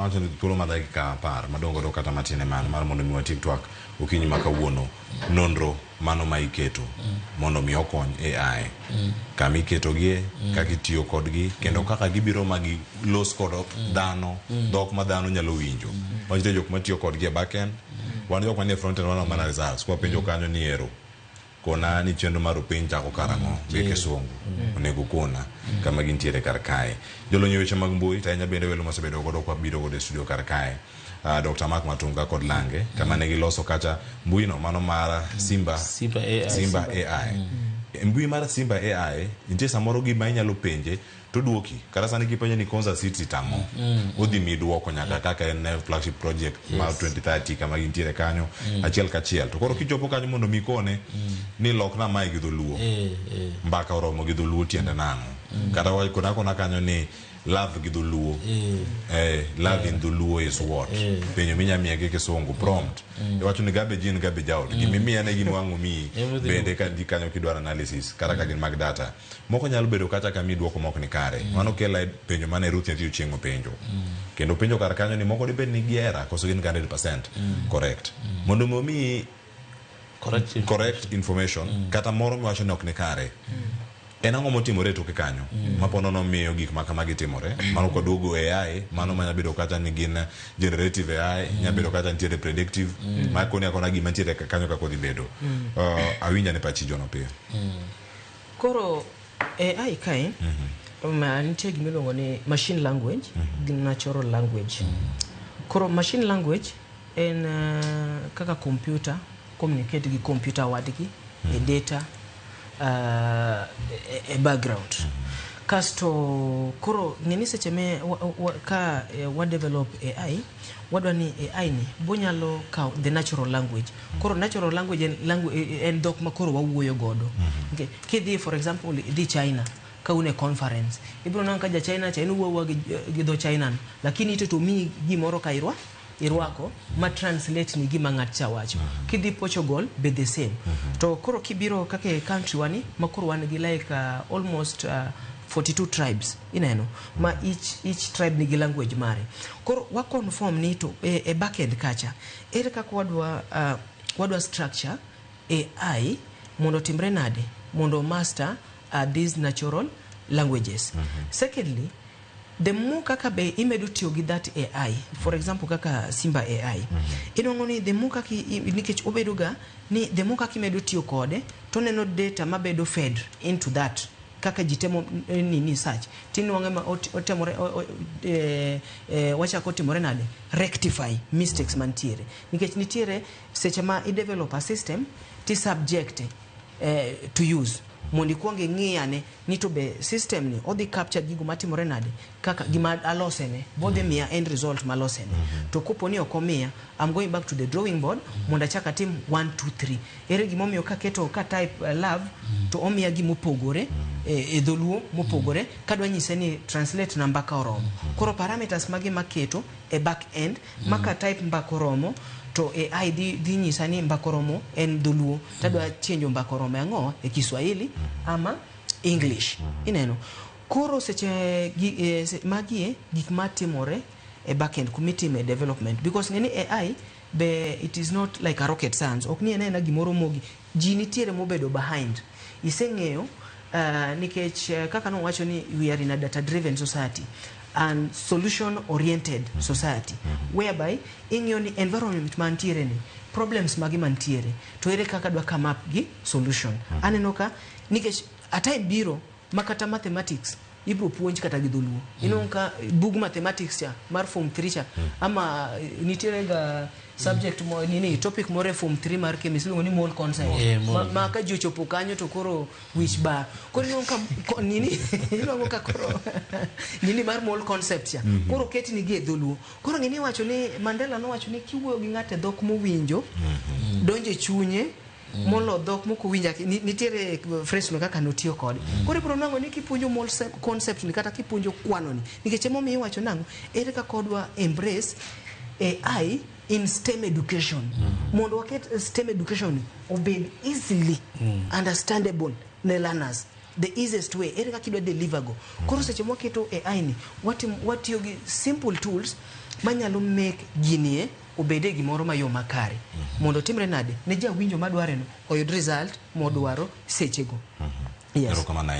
Wacho ni thuolo mar dakika 10 madong' godo kata matin e mano mar mondo mi watiek twak okinyi ma kawuono. Nonro mano ma iketo mondo mi okony AI, kama iketogie, kaka itiyo kodgi, kendo kaka gibiro ma gilos kod dhano dhok ma dhano nyalo winjo. Wantie jok matiyo kodgi e back end, wan jok manie front end waneno mana results. Kwapenjo kanyo ni ero kona ni chenro mar piny chako karang'o gi Kisungu, onego kona kama gintiere kar kae. Jolony e weche mag mbui to ahinya bende welo mosebedo godo kwa biro godo e studio kar kae, Dr. Mark Matunga kod Lange kama ne giloso kacha mbui no mano mar Simba, Simba AI. Simba AI. E mbui mar Simba AI nitie samoro gima inyalo penje to duoki kata sani kipenje ni Konza City tang'o, odhi mi duoko nyaka kaka en flagship project mar 2030 kama gintiere kanyo achiel kachiel. To koro kichopo kanyo mondo mi kone ni lokna mae gi dholuo, mbaka oromo gi dholuo tiende nang'o, kata kona kona kanyo ni love gi dholuo, love in dholuo is what, penjo minya miye gi Kisungu prompt iwacho ni garbage in, garbage out, gimimiya ne gin wang' omiyi. Ema dhi. Bende ka di kanyo kidwaro analysis kata ka gin mag data moko nyalo bedo kata ka mi duoko mok ni kare. Mano kela e penjo mane Ruth nyathi Ochieng' openjo kendo penjo kar kanyo ni moko dibed ni gi error koso gin 100% correct mondo mi omiyi correct correct information kata moro miwacho ni ok ni kare. En ang'o motimore e toke kanyo ma po nono miyo gik ma kamagi timore? Mano kwaduogo AI mano manya bedo kata ni gin generative AI, nya bedo kata nitiere predictive ma koni akona gima nitiere kanyo kaka odhi bedo. Awinja ni pachi John Opiyo. Koro AI kae ma nitie gima iluongo ni machine language gi natural language. Koro machine language en kaka computer communicate gi computer wadgi e data e background. Kasto koro ng'e ni seche me wa, wa, ka wa develop AI, wadwa ni AI ni bonyalo kawo the natural language. Koro natural language en, en dhok ma koro wawuoyo godo. Okay. Kidhi, for example, idhi China ka un e conference, ibiro neno ka ja China cha en wuoyo gi dho China no, lakini ito to miyi gimoro ka irwako ma translate ni gima ng'at cha wacho. Kidhi Portugal be the same. To koro kibiro kaka e country wani ma koro wan gi like almost 42 tribes, ineno ma each tribe nigi language mare. Koro wa conform ni to e backend kacha ere kaka wadwa structure AI mondo otimre nade mondo master these natural languages. Secondly, the more kaka be imedo tiyo gi that AI, for example kaka Simba AI, inwang'o ni the more kaka nikech obedo ga ni the more kaka imedo tiyo kode to oneno data mabedo fed into that kaka ji temo nini search, tinwang'e ma otemore wachako timore nade rectify mistakes mantiere, nikech nitiere seche ma i develop a system ti subject to use mondo ikwong ing'i ane ni to be system ni odhi capture gigo matimore nade kaka gima alosene bodhi miya end result malosene. To kopo ni ok omiya, I'm going back to the drawing board mondo achak atim 1 2 3, ere gimomiyo kaketo ka type love to omiya gimopogore e dholuo mopogore kadwa nyise ni translate na mbaka oromo. Koro parameters mage maketo e back end ma ka type mbaka oromo to AI dhi nyisa ni mbaka oromo en dholuo, tadwa chenjo mbaka oromo e ang'o e Kiswahili ama English, ineno. Koro seche gi, magi e gik matimore e backend kumitime development, because ng'e ni AI be it is not like a rocket science, ok ni en aena gimoro mogi ji nitiere mobedo behind iseng'eyo nikech kaka nowacho ni we are in a data driven society and solution oriented society whereby ing'iyo ni environment mantiere ni problems magi mantiere to ere kaka dwa come up gi solution. Aneno ka nikech a time biro ma kata mathematics ibro puonj kata gi dholuo. Inwang'o ka bug mathematics cha mar form 3 cha ama nitiere ga subject mo nini topic moro e form 3 mar chemistry iluongo ni mole concept. Mole. Ma ka ji ochopo kanyo to koro wich bar. Koro inwang'o ka nini inwang'o ka koro nini mar mole concept cha koro ketni gi e dholuo. Koro ng'e ni iwacho ni Mandela nowacho ni kiwuoyo gi ng'ato e dhok mowinjo donjo e chunye molo dhok mok owinjo. Nitiere phrase no kaka notiyo kode. Koro ibiro nwang'o ni kipuonjo mole concept ni kata kipuonjo kwano ni, nikech emomiyo iwacho nang'o, ere kaka wadwa embrace AI in STEM education mondo waket STEM education obed easily understandable ne learners, the easiest way ere kaka idwa deliver go. Koro seche mwaketo AI ni watiyo gi simple tools. manyalo make ginie obede gimoro mayom makare mondo timre nade ne jawinjo madwareno oyud result modwaro sechego. Yes. Erokamano.